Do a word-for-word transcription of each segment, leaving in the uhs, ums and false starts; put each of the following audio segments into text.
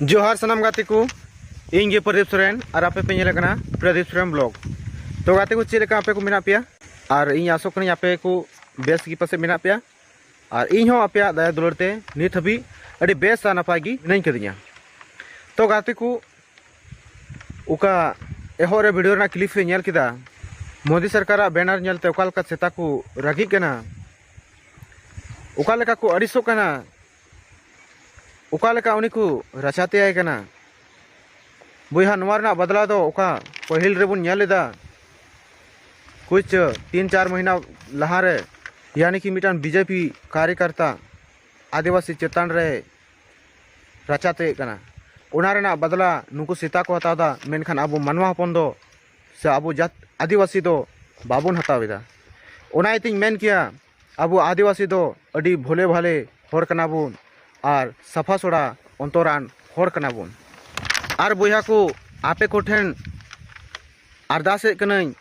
ᱡᱚᱦᱟᱨ ᱥᱟᱱᱟᱢ ᱜᱟᱛᱮ ᱠᱚ, ᱤᱧ ᱜᱮ ᱯᱨᱚᱫᱤᱯ ᱥᱚᱨᱮᱱ ᱟᱨ ᱟᱯᱮ ᱯᱮ ᱧᱮᱞᱮ ᱠᱟᱱᱟ ᱯᱨᱚᱫᱤᱯ ᱥᱚᱨᱮᱱ ᱵᱞᱚᱜ᱾ ᱛᱚ ᱜᱟᱛᱮ ᱠᱚ, ᱪᱮᱫ ᱞᱮᱠᱟ ᱟᱯᱮ ᱠᱚ ᱢᱮᱱᱟᱜ ᱯᱮᱭᱟ? ᱟᱨ ᱤᱧ ᱟᱥᱚᱜ ᱠᱟᱹᱱᱟᱹᱧ ᱟᱯᱮ ᱠᱚ ᱵᱮᱥ ᱜᱮ ᱯᱟᱥᱮᱡ ᱢᱮᱱᱟᱜ ᱯᱮᱭᱟ᱾ ᱟᱨ ᱤᱧ ᱦᱚᱸ ᱟᱯᱮᱭᱟᱜ ᱫᱟᱭᱟ ᱫᱩᱞᱟᱹᱲ ᱛᱮ ᱱᱤᱛ ᱦᱟᱹᱵᱤᱡ ᱟᱹᱰᱤ ᱵᱮᱥ ᱟᱨ ᱱᱟᱯᱟᱭ ᱜᱮ ᱢᱤᱱᱟᱹᱧ ᱠᱟᱹᱫᱤᱧᱟ᱾ ᱛᱚ ᱜᱟᱛᱮ ᱠᱚ, ᱚᱠᱟ ᱮᱦᱚᱵ ᱨᱮ ᱵᱷᱤᱰᱤᱭᱳ ᱨᱮᱱᱟᱜ ᱠᱞᱤᱯ ᱨᱮ ᱧᱮᱞ ᱠᱮᱫᱟ, ᱢᱳᱫᱤ ᱥᱚᱨᱠᱟᱨᱟᱜ ᱵᱮᱱᱟᱨ ᱧᱮᱞᱛᱮ ᱚᱠᱟ ᱞᱮᱠᱟ ᱥᱮᱛᱟ ᱠᱚ ᱨᱟᱹᱜᱤᱜ ᱠᱟᱱᱟ, ᱚᱠᱟ ᱞᱮᱠᱟ ᱠᱚ ᱟᱹᱲᱤᱥᱚᱜ ᱠᱟᱱᱟ, ᱚᱠᱟ ᱞᱮᱠᱟ ᱩᱱᱤ ᱠᱚ ᱨᱟᱪᱟ ᱛᱮᱭᱟᱭ ᱠᱟᱱᱟ᱾ ᱵᱚᱭᱦᱟ, ᱱᱚᱣᱟ ᱨᱮᱱᱟᱜ ᱵᱟᱫᱞᱟ ᱫᱚ ᱚᱠᱟ ᱯᱟᱹᱦᱤᱞ ᱨᱮᱵᱚᱱ ᱧᱮᱞ ᱞᱮᱫᱟ, ᱠᱩᱪ ᱛᱤᱱ ᱪᱟᱨ ᱢᱟᱹᱦᱱᱟᱹ ᱞᱟᱦᱟᱨᱮ, ᱭᱟᱱᱤ ᱠᱤ ᱢᱤᱫᱴᱟᱝ ᱵᱤᱡᱮᱯᱤ ᱠᱟᱨᱭᱚᱠᱟᱨᱛᱟ ᱟᱹᱫᱤᱵᱟᱹᱥᱤ ᱪᱮᱛᱟᱱ ᱨᱮ ᱨᱟᱪᱟ ᱛᱮᱭᱮᱫ ᱠᱟᱱᱟ᱾ ᱚᱱᱟ ᱨᱮᱱᱟᱜ ᱵᱟᱫᱞᱟ ᱱᱩᱠᱩ ᱥᱮᱛᱟ ᱠᱚ ᱦᱟᱛᱟᱣ ᱮᱫᱟ, ᱢᱮᱱᱠᱷᱟᱱ ᱟᱵᱚ ᱢᱟᱱᱣᱟ ᱦᱚᱯᱚᱱ ᱫᱚ ᱥᱮ ᱟᱵᱚ ᱡᱟᱹᱛ ᱟᱹᱫᱤᱵᱟᱹᱥᱤ ᱫᱚ ᱵᱟᱵᱚᱱ ᱦᱟᱛᱟᱣ ᱮᱫᱟ᱾ ᱚᱱᱟ ᱤᱭᱟᱹᱛᱮᱧ ᱢᱮᱱ ᱠᱮᱭᱟ, ᱟᱵᱚ ᱟᱹᱫᱤᱵᱟᱹᱥᱤ ᱫᱚ ᱟᱹᱰᱤ ᱵᱷᱳᱞᱮ ᱵᱷᱟᱞᱮ ᱦᱚᱲ ᱠᱟᱱᱟ ᱵᱚᱱ ᱟᱨ ᱥᱟᱯᱷᱟ ᱥᱚᱲᱟ ᱚᱱᱛᱚᱨᱟᱱ ᱦᱚᱲ ᱠᱟᱱᱟ ᱵᱚᱱ᱾ ᱟᱨ ᱵᱚᱭᱦᱟ ᱠᱚ, ᱟᱯᱮ ᱠᱚᱴᱷᱮᱱ ᱟᱨᱫᱟᱥᱮᱫ ᱠᱟᱹᱱᱟᱹᱧ,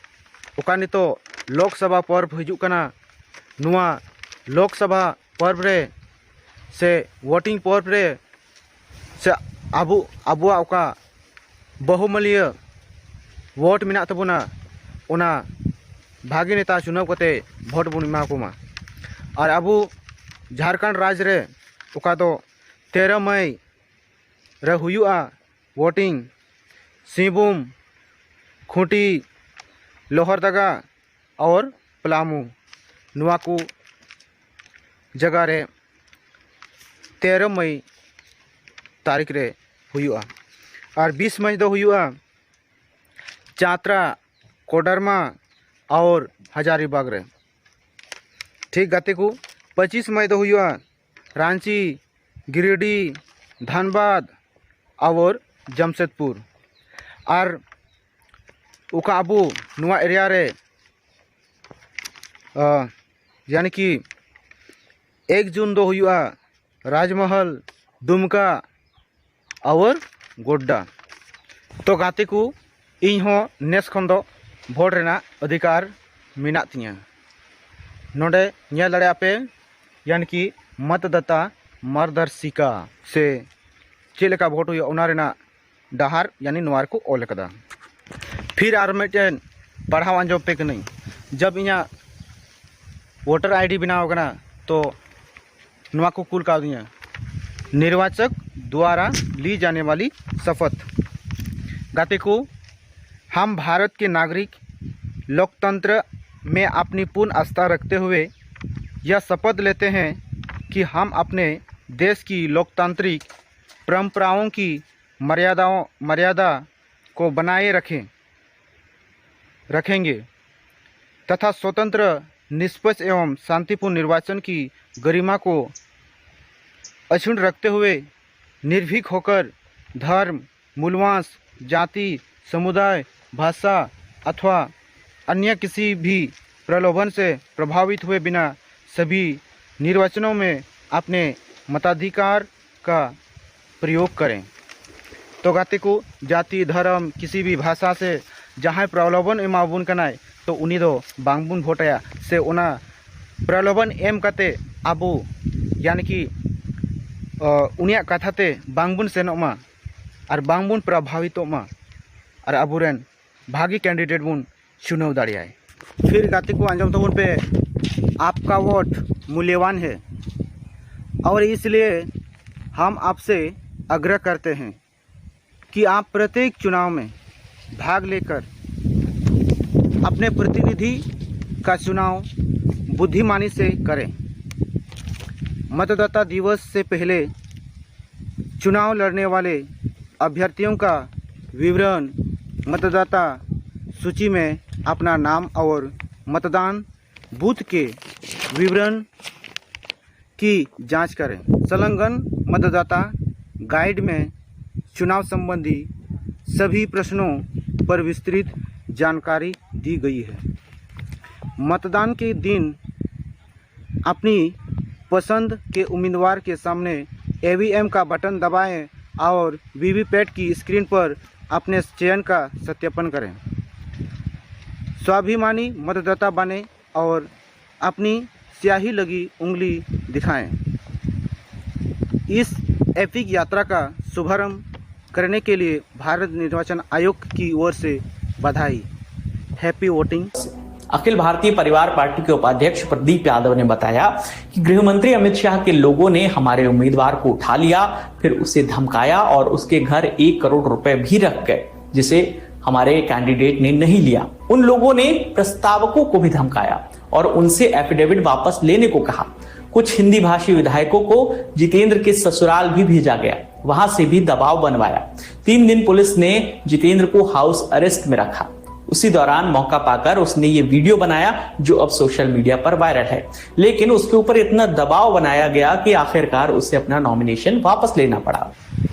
ᱚᱠᱟ ᱱᱤᱛᱚᱜ ᱞᱳᱠᱥᱚᱵᱷᱟ ᱯᱚᱨᱵᱽ ᱦᱤᱡᱩᱜ ᱠᱟᱱᱟ, ᱱᱚᱣᱟ ᱞᱳᱠᱥᱚᱵᱷᱟ ᱯᱚᱨᱵᱽ ᱨᱮ ᱥᱮ ᱵᱷᱳᱴᱤᱝ ᱯᱚᱨᱵᱽ ᱨᱮ ᱥᱮ ᱟᱵᱚ, ᱟᱵᱚᱣᱟᱜ ᱚᱠᱟ ᱵᱚᱦᱩᱢᱟᱹᱞᱤᱭᱟᱹ ᱵᱷᱳᱴ ᱢᱮᱱᱟᱜ ᱛᱟᱵᱚᱱᱟ, ᱚᱱᱟ ᱵᱷᱟᱜᱮ ᱱᱮᱛᱟ ᱪᱩᱱᱟᱹᱣ ᱠᱟᱛᱮ ᱵᱷᱳᱴ ᱵᱚᱱ ᱮᱢᱟ ᱠᱚᱢᱟ᱾ ᱟᱨ ᱟᱵᱚ ᱡᱷᱟᱲᱠᱷᱚᱸᱰ ᱨᱟᱡᱽ ᱨᱮ ᱚᱠᱟ ᱫᱚ ᱛᱮᱨᱚ ᱢᱟᱹᱭ ᱨᱮ ᱦᱩᱭᱩᱜᱼᱟ ᱵᱷᱳᱴᱤᱝ, ᱥᱤᱝᱵᱷᱩᱢ, ᱠᱷᱩᱸᱴᱤ, ᱞᱳᱦᱟᱨᱫᱟᱜᱟ ᱟᱨ ᱯᱟᱞᱟᱢᱩ, ᱱᱚᱣᱟ ᱠᱚ ᱡᱟᱭᱜᱟ ᱨᱮ ᱛᱮᱨᱚ ᱢᱟᱹᱭ ᱛᱟᱹᱨᱤᱠᱷ ᱨᱮ ᱦᱩᱭᱩᱜᱼᱟ᱾ ᱟᱨ ᱵᱤᱥ ᱢᱟᱹᱭ ᱫᱚ ᱦᱩᱭᱩᱜᱼᱟ ᱪᱟᱛᱨᱟ, ᱠᱳᱰᱟᱨᱢᱟ ᱟᱨ ᱦᱟᱡᱟᱨᱤᱵᱟᱜᱽ ᱨᱮ᱾ ᱴᱷᱤᱠ ᱜᱟᱛᱮ ᱠᱚ, ᱯᱚᱸᱪᱤᱥ ᱢᱟᱹᱭ ᱫᱚ ᱦᱩᱭᱩᱜᱼᱟ ᱨᱟᱸᱪᱤ, ᱜᱤᱨᱤᱰᱤ, ᱫᱷᱟᱱᱵᱟᱫᱽ ᱟᱨ ᱡᱟᱢᱥᱮᱫᱽᱯᱩᱨ᱾ ᱟᱨ ᱚᱠᱟ ᱟᱵᱚ ᱱᱚᱣᱟ ᱮᱨᱤᱭᱟ ᱨᱮ, ᱟ, ᱭᱟᱱᱤ ᱠᱤ ᱮᱠ ᱡᱩᱱ ᱫᱚ ᱦᱩᱭᱩᱜᱼᱟ ᱨᱟᱡᱽᱢᱚᱦᱚᱞ, ᱫᱩᱢᱠᱟ ᱟᱨ ᱜᱳᱰᱰᱟ᱾ ᱛᱚ ᱜᱟᱛᱮ ᱠᱚ, ᱤᱧ ᱦᱚᱸ ᱱᱮᱥ ᱠᱷᱚᱱ ᱫᱚ ᱵᱷᱳᱴ ᱨᱮᱱᱟᱜ ᱚᱫᱷᱤᱠᱟᱨ ᱢᱮᱱᱟᱜ ᱛᱤᱧᱟᱹ᱾ ᱱᱚᱰᱮ ᱧᱮᱞ ᱫᱟᱲᱮᱭᱟᱜᱼᱟ ᱯᱮ, ᱭᱟᱱᱤ ᱠᱤ ᱢᱚᱛᱫᱟᱛᱟ ᱢᱟᱨᱜᱚᱫᱚᱨᱥᱤᱠᱟ ᱥᱮ ᱪᱮᱫ ᱞᱮᱠᱟ ᱵᱷᱳᱴ ᱦᱩᱭᱩᱜᱼᱟ, ᱚᱱᱟ ᱨᱮᱱᱟᱜ ᱰᱟᱦᱟᱨ ᱭᱟᱱᱤ ᱱᱚᱣᱟ ᱨᱮᱠᱚ ᱚᱞ ᱟᱠᱟᱫᱟ᱾ ᱯᱷᱤᱨ ᱟᱨ ᱢᱤᱫᱴᱮᱱ ᱯᱟᱲᱦᱟᱣ ᱟᱸᱡᱚᱢ ᱯᱮ ᱠᱟᱹᱱᱟᱹᱧ᱾ ᱡᱟᱵ ᱤᱧᱟᱹᱜ ᱣᱳᱴᱟᱨ ᱟᱭᱰᱤ ᱵᱮᱱᱟᱣ ᱟᱠᱟᱱᱟ, ᱛᱚ ᱱᱚᱣᱟ ᱠᱚ ᱠᱩᱞ ᱠᱟᱣᱫᱤᱧᱟ, ᱱᱤᱨᱵᱟᱪᱚᱠ ᱫᱣᱟᱨᱟ ᱞᱤ ᱡᱟᱱᱮ ᱣᱟᱞᱤ ᱥᱟᱯᱟᱛ᱾ ᱜᱟᱛᱮ ᱠᱚ, हम भारत के नागरिक लोकतंत्र में अपनी पूर्ण आस्था रखते हुए यह शपथ लेते हैं कि हम अपने देश की लोकतांत्रिक परंपराओं की मर्यादाओं मर्यादा को बनाए रखें रखेंगे तथा स्वतंत्र, निष्पक्ष एवं शांतिपूर्ण निर्वाचन की गरिमा को अक्षुण्ण रखते हुए निर्भीक होकर धर्म, मूलवांश, जाति, समुदाय, भाषा अथवा अन्य किसी भी प्रलोभन से प्रभावित हुए बिना सभी निर्वाचनों में अपने मताधिकार का प्रयोग करें। ᱛᱚ ᱜᱟᱛᱮ ᱠᱚ, ᱡᱟᱹᱛᱤ, ᱫᱷᱚᱨᱚᱢ, ᱠᱤᱥᱤ ᱵᱷᱤ ᱵᱷᱟᱥᱟ ᱥᱮ ᱡᱟᱦᱟᱸᱭ ᱯᱨᱚᱞᱳᱵᱷᱚᱱ ᱮᱢᱟᱵᱚᱱ ᱠᱟᱱᱟᱭ, ᱛᱚ ᱩᱱᱤ ᱫᱚ ᱵᱟᱝᱵᱚᱱ ᱵᱷᱳᱴᱟᱭᱟ, ᱥᱮ ᱚᱱᱟ ᱯᱨᱚᱞᱳᱵᱷᱚᱱ ᱮᱢ ᱠᱟᱛᱮ ᱟᱵᱚ ᱭᱟᱱᱤ ᱠᱤ ᱩᱱᱤᱭᱟᱜ ᱠᱟᱛᱷᱟ ᱛᱮ ᱵᱟᱝᱵᱚᱱ ᱥᱮᱱᱚᱜ ᱢᱟ ᱟᱨ ᱵᱟᱝᱵᱚᱱ ᱯᱨᱚᱵᱷᱟᱵᱤᱛᱚᱜ ᱢᱟ ᱟᱨ ᱟᱵᱚᱨᱮᱱ ᱵᱷᱟᱜᱤ ᱠᱮᱱᱰᱤᱰᱮᱴ ᱵᱚᱱ ᱪᱩᱱᱟᱣ ᱫᱟᱲᱮᱭᱟᱭ᱾ ᱯᱷᱤᱨ ᱜᱟᱛᱮ ᱠᱚ, ᱟᱸᱡᱚᱢ ᱛᱟᱵᱚᱱ ᱯᱮ, ᱟᱯᱠᱟ ᱣᱳᱴ ᱢᱩᱞᱭᱚᱵᱟᱱ ᱦᱮ ᱚᱨ ᱤᱥᱞᱤᱭᱮ ᱦᱟᱢ ᱟᱯᱥᱮ ᱟᱜᱽᱨᱟ ᱠᱟᱨᱛᱮ ᱦᱮ ᱠᱤ ᱟᱯ ᱯᱨᱚᱛᱮᱠ ᱪᱩᱱᱟᱣ ᱢᱮ ᱵᱷᱟᱜᱽ ᱞᱮᱠᱟᱨ ᱟᱯᱱᱮ ᱯᱨᱚᱛᱤᱱᱤᱫᱷᱤ ᱠᱟ ᱪᱩᱱᱟᱣ ᱵᱩᱫᱽᱫᱷᱤᱢᱟᱱᱤ ᱥᱮ ᱠᱟᱨᱮ᱾ मतदाता दिवस से पहले चुनाव लड़ने वाले अभ्यर्थियों का विवरण मतदाता सूची में अपना नाम और मतदान बूथ के विवरण की जांच करें। संलग्न मतदाता गाइड में चुनाव संबंधी सभी प्रश्नों पर विस्तृत जानकारी दी गई है। मतदान के दिन अपनी पसंद के उम्मीदवार के सामने ईवीएम का बटन दबाएं और वीवीपैट की स्क्रीन पर अपने चयन का सत्यापन करें। स्वाभिमानी मतदाता बने और अपनी स्याही लगी उंगली दिखाएं। इस एपिक यात्रा का शुभारंभ करने के लिए भारत निर्वाचन आयोग की ओर से बधाई। Happy voting। अखिल भारतीय परिवार पार्टी के उपाध्यक्ष प्रदीप यादव ने बताया कि गृह मंत्री अमित शाह के लोगों ने हमारे उम्मीदवार को उठा लिया, फिर उसे धमकाया और उसके घर एक करोड़ रुपए भी रख गए, जिसे हमारे कैंडिडेट ने नहीं लिया। उन लोगों ने प्रस्तावकों को भी धमकाया और उनसे एफिडेविट वापस लेने को कहा। कुछ हिंदी भाषी विधायकों को जितेंद्र के ससुराल भी भेजा गया, वहां से भी दबाव बनवाया। तीन दिन पुलिस ने जितेंद्र को हाउस अरेस्ट में रखा। उसी दौरान मौका पाकर उसने ये वीडियो बनाया, जो अब सोशल मीडिया पर वायरल है। लेकिन उसके ऊपर इतना दबाव बनाया गया कि आखिरकार उसे अपना नॉमिनेशन वापस लेना पड़ा।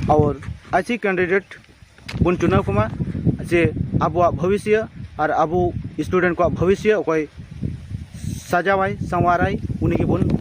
और ऐसी कैंडिडेट ᱵᱚᱱ ᱪᱩᱱᱟᱹᱣ ᱠᱚᱢᱟ, ᱡᱮ ᱟᱵᱚᱣᱟᱜ ᱵᱷᱚᱵᱤᱥᱥᱚ ᱟᱨ ᱟᱵᱚ ᱥᱴᱩᱰᱮᱱᱴ ᱠᱚᱣᱟᱜ ᱵᱷᱚᱵᱤᱥᱥᱚ ᱚᱠᱚᱭ ᱥᱟᱡᱟᱣᱟᱭ, ᱥᱟᱶᱟᱨᱟᱭ, ᱩᱱᱤ ᱜᱮᱵᱚᱱ